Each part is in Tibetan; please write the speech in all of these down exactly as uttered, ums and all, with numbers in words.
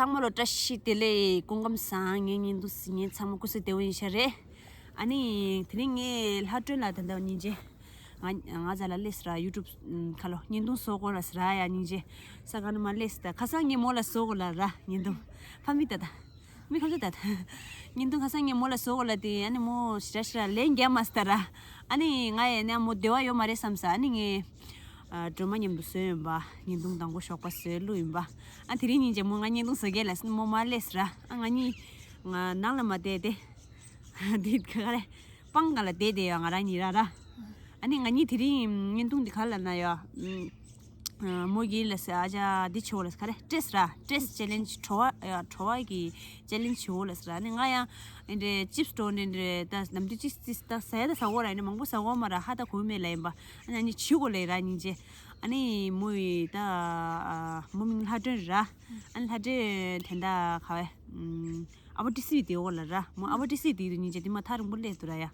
ཚང་མ་ལ་བཀྲ་ཤིས་བདེ་ལེགས། སྐུ་ཁམས་བཟང་། ངའི་བརྙན་ཐུང་གཟིགས་མཁན་ཚང་མ་སྐུ་གཟུགས་བདེ་པོ་ཡིན་ཤག་རེད། ཨ་ནི་དེ་རིང་ངས་ལྷ་སྒྲོན་ལ་ད་ལྟ་སྙིང་རྗེ། ང་ང་རྩ་ལ་སླེབས་སོང་ར། ཡུ་ཊུབ་ཁ་ལོ་བརྙན་ཐུང་བཟོ་དགོས་ལབ་སོང་ར། ཡ་སྙིང་རྗེ། ས་ག་ནས་མར་སླེབས་སོང་། ད་ཁ་སང་ངས་མོ་ལ་བཟོ་དགོས་ལབ་ར་བརྙན་ཐུང་། ཕ་མི་ད་ད། མི་ཁ་ཚ་ད་ད། བརྙན་ཐུང་ཁ་སང་ངས་མོ་ལ་བཟོ་དགོས་ལབ་དེ། ཨ་ནི་མོ་ཞེ་དྲག་ཞེ་དྲག་ལན་རྒྱག་མ་སོང་ད་ར། ཨ་ནི་ང་ཡ་ནས་མོ་བདེ་བ་ཡོད་མ་རེད་བསམ་སོང་། ཨ་ནི་ངས་ཨ་སྒྲོལ་མ་མཉམ་དུ་བཟོས་ཡིན་པ། བརྙན་ཐུང་དང་པོ་ཞོགས་པ་བཟོས་བླུགས་ཡིན་པ། ཨ་དེ་རིང་སྙིང་རྗེ་མོ་ང་བརྙན་ཐུང་བཟོ་གི་ཡིན་ལབ་སོང་། མོ་མར་སླེབས་སོང་ར། ཨ་ང་གཉིས་ང་ནང་ལ་མར་བསྡད་དེ། འདི་ག་རེ། སྤང་སྒང་ལ་བསྡད་དེ་ཡོད་ང་རང་གཉིས་ར་ར། ཨ་ནི་ང་གཉིས་དེ་རིང་བརྙན་ཐུང་འདི་ག་ལབ་ན་ཡ། ཨ་མོ་གིས་ལབ་སོང་། ཨ་ཅག་འདི་བྱེད་དགོས་ལབ་སོང་། ག་རེ། སྤྲེལ་སོང་ར། སྤྲེལ་ཅེ་ལེན་ཇི། བྲོ་བ་ཡ་བྲོ་བ་གི་ཅེ་ལེན་ཇི་བྱེད་དགོས་ལབ་སོང་ར། ཨ་ནི་ང་ཡང་འདི་འདྲའི་ཅིབ་སི་འདྲ་བོ་འདི་འདྲ་ད་ནམ་དུས་ཅིག་ཅིག་ད་ཟ་ཡ་ད་ཟ་དགོས་ར། ཨ་ནི་མང་པོ་ཟ་དགོས་མ་ར། ཧ་ད་གོ་མེད་ལབ་ཡིན་པ། ཨ་ནི་ཨ་ནི་བྱེད་དགོས་ལབ་ར་སྙིང་རྗེ། ཨ་ནི་མོ་ཡི་ད་ཨ་མོ་མིང་ལྷ་སྒྲོན་ར། ཨ་ནི་ལྷ་སྒྲོན་དེ་འདྲ་ག་བས། ཨ་ཨ་བ་ཏི་སི་དེ་འོག་ལ་ར། མོ་ཨ་བ་ཏི་སི་དེ་རུ་སྙིང་རྗེ། དེ་མ་ཐག་རིང་པོ་སླེབས་འདུག་ར་ཡ།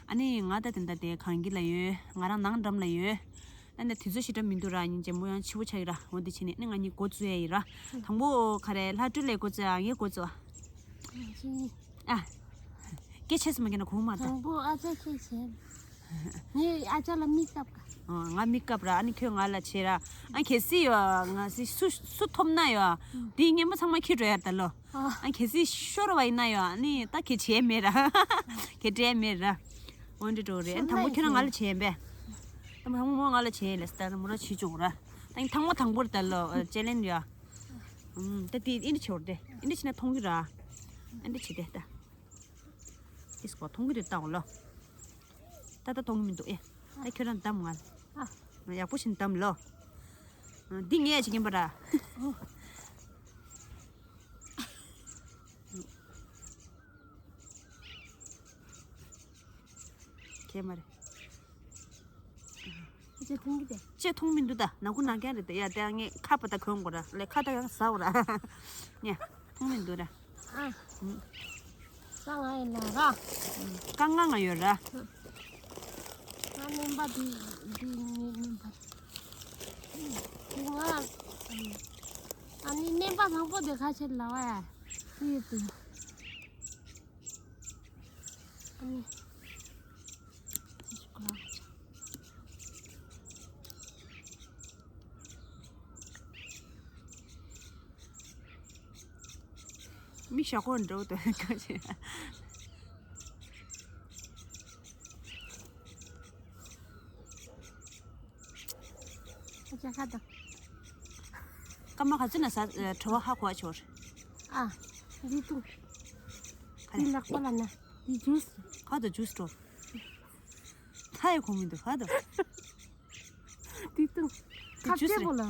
ཨ་ནི་ང་ད་དེ་འདྲ་དེ་གངས་སྐྱིད་ལ་ཡོད། ང་རང་ནང་འགྲམ་ལ་ཡོད། ཨ་ནི་དུས་ཚོད་ཞེ་དྲག་མི་འདུག་ར། སྙིང་རྗེ་མོ་ཡང་འཕྱི་པོ་ཆགས་ཀྱི་ར། འོ་དེ་བྱས་ནས་ཨ་ནི་ང་གཉིས་འགོ་བཙུགས་ཡ་ཡིན་ར། དང་པོ་ག་རེ། ལྷ་སྒྲོན་ལས་འགོ་བཙུགས་ཨ། ངས་འགོ་བཙུགས་ཨ། ཨ། སྐད་ཆ་ཟེར་མ་རྒྱག་ན་གོ་མ་ད། དང་པོ་ཨ་ཅག་ཁྱེད་བྱས། ངས་ཨ་ཅག་ལ་མིག་བཀབ་ག་ཨ། ང་མིག་བཀབ་ར། ཨ་ནི་ཁྱོད་ང་ལ་བྱེད་ར། ཨ་གལ་སྲིད་ཡོ་ང་སི་སུ་སུ་ཐོབ་ན་ཡོ། དེའི་རྔན་པ་ཚང་མ་ཁྱེར་འགྲོ་ཡ་རེད་ད་ལོ། ཨ། ཨ་གལ་སྲིད་ཤོར་བ་ཡིན་ན་ཡོ། ཨ་ནི་ད་གལ་བྱེད་མེད་ར། གལ་འབྲས་མེད་ར། འོ་འདྲ་འགྲོ་རེད། ཨ་ནི་དང་པོ་ཁྱོད་རང་ང་ལ་བྱེད་པས། དང་པོ་མོ་ང་ལ་བྱེད་ལབ་སྟེ་མོ་ར་བྱེད་ཆོག་ར། ཨ་ནི་ཐང་མོ་དང་པོ་རེད་ད་ལོ། ཅེ་ལེན་ཇི་ཡོ། ཨུམ། ད་དེ་ཨེ་འདྲ་བྱེད་འོར་ཏེ། ཨེ་འདྲ་བྱེད་ན་མཐོང་གི་ར། ཨེ་འདྲ་བྱེད་དེ་ད། ཨིས་ཀོ་མཐོང་གི་རེད་ད་འོ་ལོ། ད་ད་མཐོང་གི་མི་འདུག་ཨེ། ད་ཁྱོད་རང་འདམ་ང་། ཨ། ཡག་པོ་ཞིག་འདམ་ལོ། འདི་ངས་བྱེད་ཀྱིན་པ་ར། ཁྱེད་མ་རེད། ཁྱེད་མཐོང་གི་དེ། ཁྱེད་མཐོང་མི་འདུག་ད། ནག་ཁུ་ནག་རྐྱང་རེད་དེ། ཡ་དེ་ངས་ཁ་པ་ད་གོན་དགོས་ར། ལས་ཁ་ད་ཡང་ཟ་འོ་ར། ཉ། མཐོང་མི་འདུག་ར། ཨ། ཨུམ། ད་ང་ཡིན་ལ་ར། ཨུམ། དཀའ་ངལ་ང་ཡོད་ར། ང་སྨན་པ་དེ་དེ་ངའི་སྨན་པ། དེ་ང་། ཨ་ནི་སྨན་པ་དང་པོ་དེ་ཁ་ཕྱིར་ལ་བ་ཡ། དེ་ཡོད་དུ། ཨ་ནི། མི་ཞག་གོ་འགྲོ་དོ་ག་ཅེ། ཁ་ཁ་དང་། སྐར་མ་ག་ཚོད་ན་ཟ། བྲོ་བ་ཧ་གོ་བ་ཆོར། ཨ། འདི་ཏུ། ག་རེ། འདི་ལག་པ་ལ་ན། འདི་ཇུས། ག་དོ་ཇུས་འགྲོ། ཐ་ཡི་གོ་མི་འདུག་ག་དོ། འདི་ཏུ། འདི་ཁ་ཇུས་ཅེ་རེད། གོ་ལ།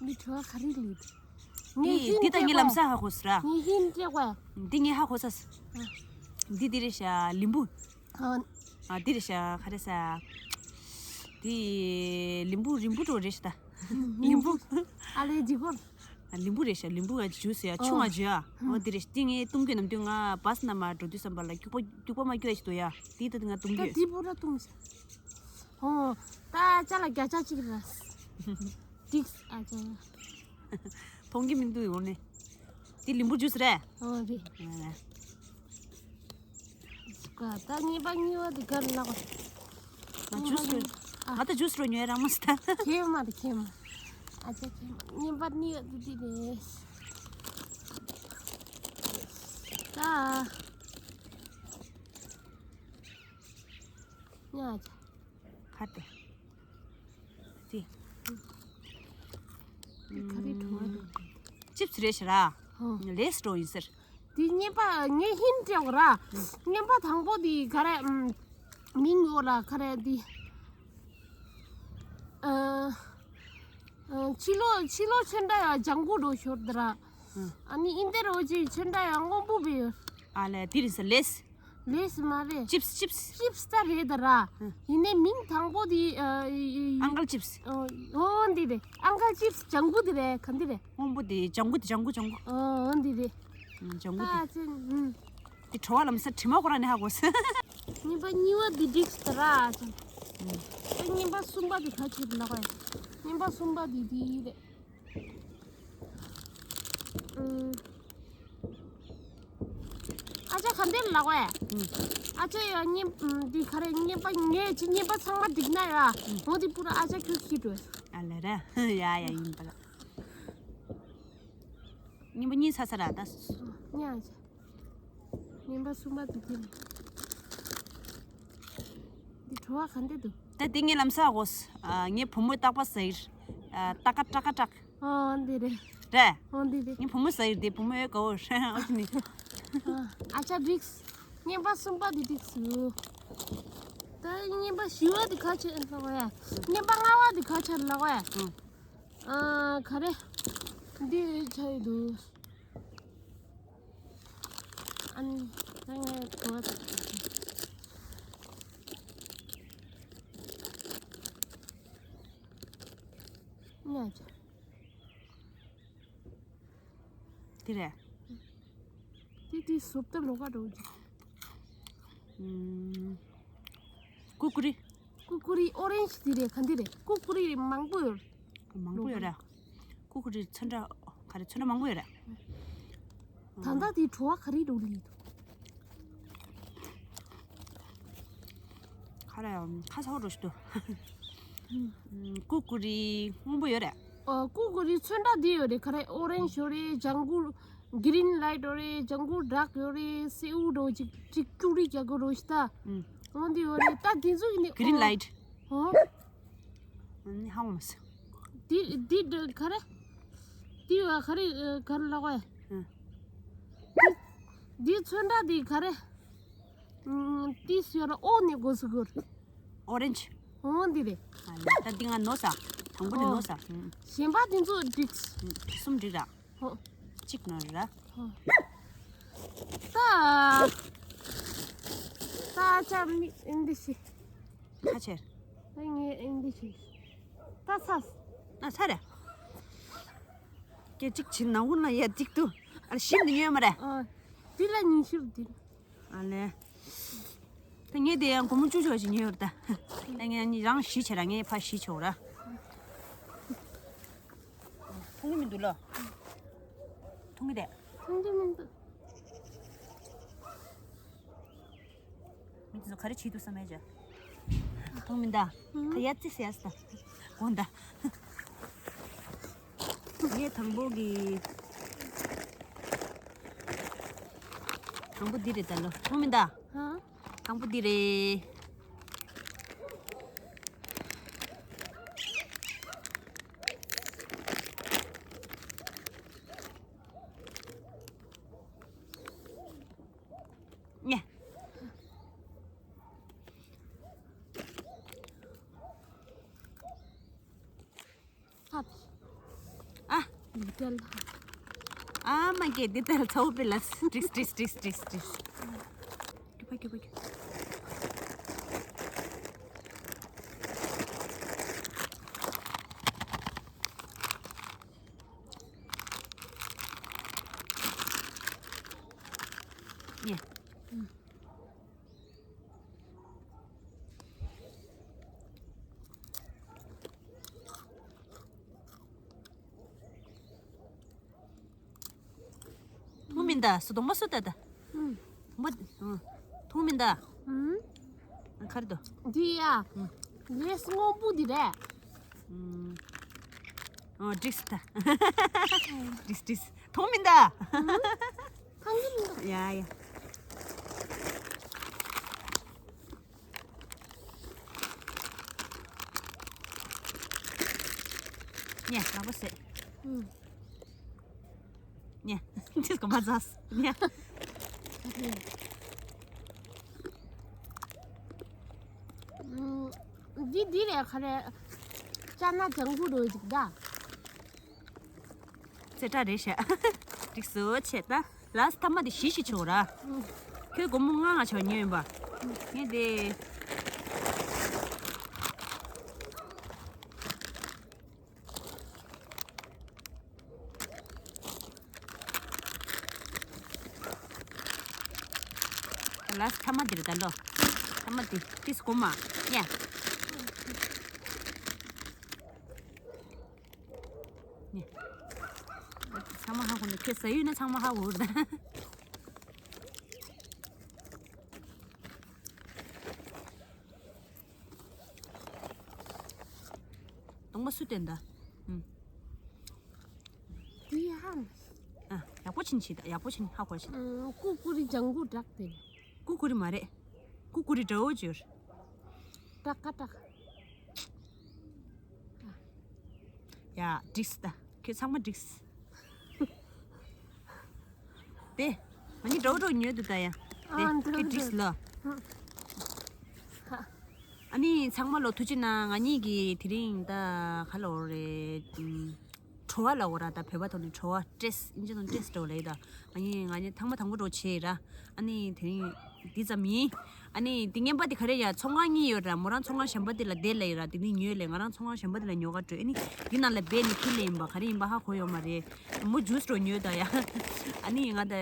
འདི་བྲོ་བ་ག་རེ་ལུས། ངས་འདི་ཧིན་འདི་ད་ངས་ལམ་སང་ཧ་གོ་སོང་ར། ངས་ཧིན་སྤྲད་གོ། འདི་ངས་ཧ་གོ་ས། ཨ། འདི་འདི་རེད་ཤག་ལིམ་བུ། ཨ། ཨ་འདི་རེད་ཤག་ག་རེ་ཟ། འདི་ལིམ་བུ་རིང་པོ་འགྲོ་རེད་ཤག་ད། ལིམ་བུ། ཨ་ལེ་ཇི་གོ། ཨ་ལིམ་བུ་རེད་ཤག་ལིམ་བུ་ང་ཇུས་ཡ་ཆུང་ང་ཇུས་ཡ། ཨོ་འདི་རེད་ཤག་འདི་ངས་བཏུང་རྒྱུ་ནམ་དུས་ང་བཱས་ནང་མར་འགྲོ་དུས་ཙམ་པ་ལ་སྐྱུག་པ་སྐྱུག་པ་མ་སྐྱུག་ཡ་ཞིག་འདུག་ཡ། འདི་ད་འདི་ང་བཏུང་ད་རྒྱུ། འདི་བུ་ར་བཏུང་ཤག་ཨོ། ད་ཅ་ལག་བརྒྱ་ཆ་གཅིག་ར། འགྲིགས་ཨ་ཅག་མཐོང་གི་མི་འདུག་ཡོང་ནས། འདི་ལིམ་བུ་ཇུས་རེད། ཨོ་རེད། ཨ་ལས། ད་གཉིས་པ་གཉིས་པ་འདི་གར་ལག་པ། ང་ཇུས་རོ། ཨ། ང་ད་ཇུས་རོ་ཉོས་རང་མ་སྟ། ཁྱེད་མ་རེད་ཁྱེད་མ། ཨ་ཅག་ཁྱེད་མ། གཉིས་པ་གཉིས་པ་འདི་འདི་རེད། ད། ཉ་ཅག་ཁ་ཏེ། ཏེ། ག་རེ་བྲོ་བ་འདུག་ཅིབ་སི་རེད་ཤག་ར། ཧོ། ལེ་སི་འགྲོ་ཡིན་ཟེར། དེ་རྔན་པ་ངས་ཧིན་སྤྲད་གོ་ར། རྔན་པ་དང་པོ་དེ་ག་རེ། ཨམ། མིང་ཡོད་ར་ག་རེ་དེ། ཨ། ཨ། ཕྱི་ལོགས་ཕྱི་ལོགས་ཆེན་འདྲ་ཡ་ལྗང་གུ་འགྲོ་ཤོར་དེ་ར། ཨ་ནི་ཨིན་དེར་འོ་ཅི་ཆེན་འདྲ་ཡ་སྔོན་པོ་བེ་ཡོད། ཨ་ལེ་དེ་རེད་ཟེར་ལེ་སི། ལེ་སི་མ་རེད། ཅིབ་སི་ཅིབ་སི། ཅིབ་སི་ད་རེད་ད་ར། ཨ། ཡིན་ནའི་མིང་དང་པོ་དེ་ཨ། ཨང་ཀལ་ཅིབ་སི། ཨོ་འདི་རེད། ཨང་ཀལ་ཅིབ་སི་ལྗང་གུ་དེ་རེད། ག་འདི་རེད། སྔོན་པོ་དེ་ལྗང་གུ་དེ་ལྗང་གུ་ལྗང་གུ། ཨོ་འདི་རེད། ཨ། ལྗང་གུ་ད་དེ། ཅི། ཨུམ། དེ་བྲོ་བ་ལམ་སང་དྲི་མ་ཁོ་རང་ནས་ཧ་གོ་སོང་། རྔན་པ་གཉིས་པ་འདི་འགྲིགས་ད་ར་ཅང་། ཨུམ། ད་རྔན་པ་གསུམ་པ་འདི་ག་ཆེད་ལ་གོ་ཡ། རྔན་པ་གསུམ་པ་འདི་འདི་རེད། ཨ་ཅག་ག་འདིར་ལག་བས། ཨ་ཅག་ཡ་རྔན་འདི་ག་རེ་རྔན་པ་ངས་ཅི་རྔན་པ་ཚང་མ་འགྲིག་ན་ཡ། འོ་འདི་པུ་ར་ཨ་ཅག་ཁྱོད་ཤི་འགྲོ། ཨ་ལེ་ར། ཡ་ཡ་ཡིན་པ་ལ། རྔན་པ་གཉིས་ཚ་ཚ་ར་ད། ཉ་ཨ་ཅག་རྔན་པ་གསུམ་པ་འདི་འདི་འདི་བྲོ་བ་ག་འདི་འདུག་ད་འདི་ངའི་ལམ་སང་དགོས། ངའི་བུ་མོའི་རྟག་པ་ཟེར། ཏག་ཀ་ཏག་ཀ་ཏག་རེད། ཨོ་འདི་རེད། ངའི་བུ་མོ་ཟེར་འདི་བུ་མོའི་དགའ་བོ་རེད། ཨོ་ཅི་ནི། ཨ་ཅག་འགྲིགས། རྔན་པ་གསུམ་པ་འདི་འགྲིགས་སུ། ད་རྔན་པ་བཞི་བ་འདི་ག་ཆེ་ཨེ་ལོ་ཡ། རྔན་པ་ལྔ་བ་འདི་ག་ཆེ་ལོ་ཡ། ཨ་ག་རེ། འདི་ཆ་ཡི་འདུག་ཨ་ནི་ད་ངས་གོ་བ་ཉ་ཅག་དེ་རེད། དེ་དེ་སོབ་ཏ་ལོ་ག་འགྲོ་གི་ཀུ་ཀུ་རི། ཀུ་ཀུ་རི་ཨོ་རེན་ཇི་དེ་རེད། ག་འདི་རེད། ཀུ་ཀུ་རི་མང་པོ་ཡོད། མང་པོ་ཡོད་ར། ཀུ་ཀུ་རི་ཚོན་ཁྲ་ག་རེ་ཚོན་ཁྲ་མང་པོ་ཡོད་ར། ད་ལྟ་དེ་བྲོ་བ་ག་རེ་འགྲོ་ལི་འདུག་ཁ་ར་ཁ་ཚ་བོ་འགྲོ་ཞིག་འདུག་ཀུ་ཀུ་རི་སྔོན་པོ་ཡོད་ར། ཨོ་ཀུ་ཀུ་རི་ཚོན་ཁྲ་འདི་ཡོད་རེད། ག་རེ་ཨོ་རེན་ཇི་ཡོད་རེད། ཇང་གུལ་གི་རིན་ལའིཊ་ཡོད་རེད། ཇང་གུལ་ཌརྐ་ཡོད་རེད། སེའུ་འགྲོ་ཅིག་ཅིག་ཅུ་རི་རྒྱག་གི་རོ་ཞིག་ད། ཨོ་འདི་ཡོད་རེད། ད་དེ་ཚོ་ཡིན་ནི་གི་རིན་ལའིཊ། ཨོ། ཧ་གོ་མ་སོང་། འདི་འདི་ག་རེ། འདི་བ་ག་རེ་ག་རེ་ལབ་དགོས། འདི་ཚོན་ཁྲ་འདི་ག་རེ། ཏིས་ཡོད་ར་ཨོ་ནི་གོ་སུ་གུར། ཨོ་རེན་ཇི། ཨོ་འདི་རེད། ད་འདི་ང་ནོ་ས། དང་པོ་ནི་ནོ་ས། གཞན་པ་འདི་ཚོ་འགྲིག་གསུམ་འགྲིག་ར། ཧོ། གཅིག་ནོར་ར། ཧོ། ད། ད་ཅག་མི་ཨིན་དི་ཤི། ཁ་ཆེར། ད་ངས་ཨིན་དི་ཤི། ད་ཚ། ཨ་ཚ་རེད། སྐད་ཅིག་བྱིན་ནང་ཁུལ་ན་ཡ་ཏིག་ཏུ། ཨ་ཤིན་ཏུ་ཉོས་མ་རེད། ཨ། འདི་ལ་ཉི་ཤུ་འདི། ཨ་ལེ། ད་ངས་དེ་ཡང་སྒོར་མོ་བཅུ་ཆོག་ཅིག་ཉོས་ཡོད་ད། ད་ངས་རང་བཞི་བྱེད་ར་ངས་ཕ་བཞི་ཆོག་ར། མཐོང་གི་མི་འདུག་ལོ། མཐོང་གི་རེད། མཐོང་གི་མི་འདུག་མི་དེ་ཚོ་ག་རེ་བྱེད་འདུག་བསམ་མེད་ཅེ། མཐོང་མི་འདའ། ད་ཡ་ཙི་སེ་ཡ་སི་ད། དགོངས་དག་ངས་དང་པོ་གི། དང་པོ་འདི་རེད་ད་ལོ། མཐོང་མི་འདའ། དང་པོ་འདི་རེད། ཉེ། ཨ། ཨ་མ་གེ་འདི་ལྟར་ཚ་བོ་པི་ལ་སི་ཏྲིག་སི་ཏྲིག་སི་ཏྲིག་སི་ཏྲིག་སི་ཏྲིག་སི། ཁྱོད་པ་ཁྱོད་པ་ཁྱོད། ཉེ། མཐོང་མི་འདའ། སུ་གདོང་པ་སུ་ལྟ་ད། མ། མཐོང་མི་འདའ། ག་རེ་འདུག་འདི་ཡ། ལས་སྔོན་པོ་འདི་རེད། ཨོ་འགྲིག་སི་ད། འགྲིག་སི་འགྲིག་སི། མཐོང་མི་འདའ། མཐོང་གི་མི་འདུག་ཡ་ཡ། ཉེ་ལག་པ་བཟས། ཉེ་འདི་སྐོམ་པ་ཟས་ཉེ། འདི་འདི་རེད་ག་རེ། ཅ་ན་ལྗང་གུ་རོ་ཅིག་ད། ཙེ་ཏྲ་རེད་ཤག་འགྲིག་སོ་ཆེ་ད། ལ་སི་ཐ་མ་དེ་བཞི་ཞིག་ཆོག་ར། ཁྱོད་སྒོར་མོ་ལྔ་ལྔ་ཆོག་ཉོས་ཡིན་པ། ངས་དེ། ལ་སི་ཐ་མ་དེ་རེད་ད་ལོ། ཐ་མ་དེ་ཏིས་སྒོར་མ་ཡ། ནི། ཚང་མ་ཧ་གོ་ནས་ཁྱེད་ཟ་ཡུལ་ན་ཚང་མ་ཧ་གོ་གི་རེད་ད། གདོང་པ་སུ་བསྟན་ད། ཨུམ། དེ་ཧ་མ། ཨ། ཡག་པོ་ཕྱིན་ཕྱིན་ད། ཡག་པོ་ཕྱིན་ཧ་གོ་ཕྱིན། ཨུམ། ཀུ་ཀུ་རི་ལྗང་གུ་བསྒྲགས་ཏེ། ཀུ་ཀུ་རི་མ་རེད། ཀུ་ཀུ་རི་འདྲ་བོ་ཅིག་ཡོད་རེད། ཀྲག་ཀ་ཀྲག་ཡ། འགྲིགས་ད། ཁྱོད་ཚང་མ་འགྲིགས། དེ། ང་གཉིས་འདྲ་བོ་འདྲ་བོ་ཉོས་འདུག་ད་ཡ། དེ། ཨ། འདྲ་བོ་ཁྱོད་འགྲིགས་ལ། ཨ་ནི་ཚང་མ་ལོ་ཐུགས་རྗེ་གནང་། ང་གཉིས་ཀྱིས་དེ་རིང་ད་ག་ལབ་དགོས་རེད། ཨུམ། བྲོ་བ་ལབ་དགོས་ར། ད་བོད་པ་ཐོག་ནས་བྲོ་བ། སི་ཊེ་རེ་སི། ཨིན་ཇི་ནང་སི་ཊེ་རེ་སི་འདྲ་བོ་ལབ་ཡོད་ད། ང་གཉིས་ང་གཉིས་ཐེངས་མ་དང་པོ་འདྲ་བོ་བྱས་ར། ཨ་ནི་དེ་རིང་འདི་ཙམ་ཡིན། ཨ་ནི་འདི་རྔན་པ་དེ་ག་རེ་ཡ། ཚོང་ཁང་གཉིས་ཡོད་ར། མོ་རང་ཚོང་ཁང་གཞན་པ་དེ་ལ་བསྡད་ལབ་ཡོད་ར། དེ་ནས་ཉོས་ལབ། ང་རང་ཚོང་ཁང་གཞན་པ་དེ་ལ་ཉོ་ག་འགྲོ། ཨ་ནི་འདི་ནང་ལ་སྦས་ནས་ཁྱེར་ལབ་ཡིན་པ། ག་རེ་ཡིན་པ་ཧ་གོ་ཡོད་མ་རེད། མོ་ཇུས་འདྲ་བོ་ཉོས་ད་ཡ། ཨ་ནི་ང་ད་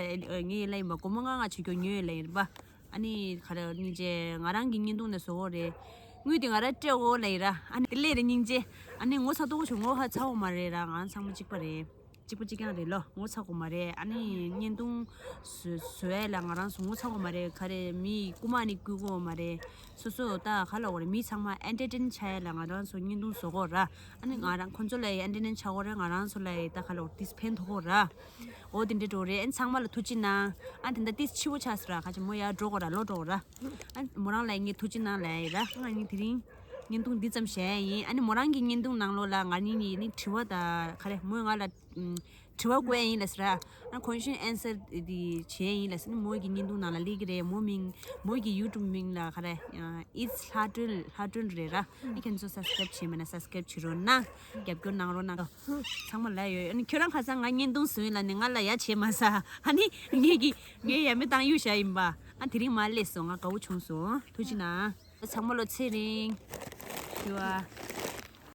ངས་ལབ་ཡིན་པ། སྒོར་མོ་ལྔ་ལྔ་བྱེད་རྒྱུ་ཉོས་ལབ་ཡིན་པ། ཨ་ནི་ག་རེ་སྙིང་རྗེ། ང་རང་གི་བརྙན་ཐུང་ནས་བཟོ་དགོས་རེད། དངུལ་དེ་ང་རང་སྤྲད་དགོས་ལབ་ཡིན་ར། ཨ་ནི་དེ་ལས་རེད་སྙིང་རྗེ། ཨ་ནི་ངོ་ཚ་ཏོག་ཙམ། ངོ་ཧ་ཚ་དགོས་མ་རེད་ར། ང་རང་ཚང་མ་གཅིག་པ་རེད། གཅིག་པ་གཅིག་རྐྱང་རེད་ལོ། ངོ་ཚ་དགོས་མ་རེད། ཨ་ནི་བརྙན་ཐུང་བཟོ་བཟོ་ཡས་ལ་ང་རང་ཚོ་ངོ་ཚ་དགོས་མ་རེད། ག་རེ་མི་རྐུ་མ་ནི་རྐུ་དགོས་མ་རེད། སོ་སོ་ད་ག་ལབ་དགོས་རེད། མི་ཚང་མ་ཨེན་ཊར་ཊེན་ཆགས་ཡས་ལ་ང་རང་ཚོ་བརྙན་ཐུང་བཟོ་དགོས་ར། ཨ་ནི་ང་རང་ཁོང་ཚོ་ལ་ཡང་ཨེན་ཊར་ཊེན་ཆགས་དགོས་རེད། ང་རང་ཚོ་ལ་ཡང་ད་ག་ལབ་དགོས་རེད། ཏིས་ཕན་ཐོགས་དགོས་ར། འོ་དེ་འདྲ་འགྲོ་རེད། ཨ་ནི་ཚང་མ་ལ་ཐུགས་རྗེ་གནང་། ཨ་ནི་དེ་འདྲ་ཏིས་ཕྱི་པོ་ཆགས་སོང་ར། ཁ་ཅིག་མོ་ཡར་འགྲོ་དགོས་ར། ལོག་འགྲོ་དགོས་ར། ཨ་མོ་རང་ལ་ངས་ཐུགས་རྗེ་གནང་ལབ་ཡིན་ར། ང་གཉིས་དེ་རིང་བརྙན་ཐུང་འདི་ཙམ་བཞག་ཡ་ཡིན། ཨ་ནི་མོ་རང་གི་བརྙན་ཐུང་ནང་ལོགས་ལ་ང་གཉིས་ནི་དྲི་བ་དང་ག་རེ། མོས་ང་ལ་ཨུམ་དྲི་བ་བཀོད་ཡ་ཡིན་ལབ་ཟེར་ར། ཨ་ནི་ཁོ་ཤིན་ཨན་སར་འདི་བྱེད་ཡ་ཡིན་ལབ་ཟེར། ཨ་ནི་མོ་གི་བརྙན་ཐུང་ནང་ལ་སླེབས་ཀྱི་རེད། མོ་མིང་། མོ་གི་ཡུ་ཊུབ་མིང་ལ་ག་རེ། ཨ་ཨིཊ་ལྷ་སྒྲོན། ལྷ་སྒྲོན་རེད་ར། ཨ་ནི་ཁྱེད་ཚོ་སབ་སི་ཀ་རེབ་བྱས་མེད་ན་སབ་སི་ཀ་རེབ་བྱེད་རོགས་གནང་། རྒྱབ་སྐྱོར་གནང་རོགས་གནང་། ཚང་མ་ལ་ཡོད། ཨ་ནི་ཁྱོད་རང་ཁ་སང་ང་བརྙན་ཐུང་བཟོས་ལབ་ནས་ང་ལ་ཡ་བྱས་མ་ཟ། ཨ་ནི་ངས་ཀྱི་ངས་ཡ་མེད་བཏང་གཡུག་བཞག་ཡིན་པ། ཨ་དེ་རིང་མར་སླེབས་སོང་། ང་དགའ་བོ་བྱུང་སོང་། ཐུགས་རྗེ་གནང་། ཚང་མ་ལོ་ཚེ་རིང་། ཞུ་བ།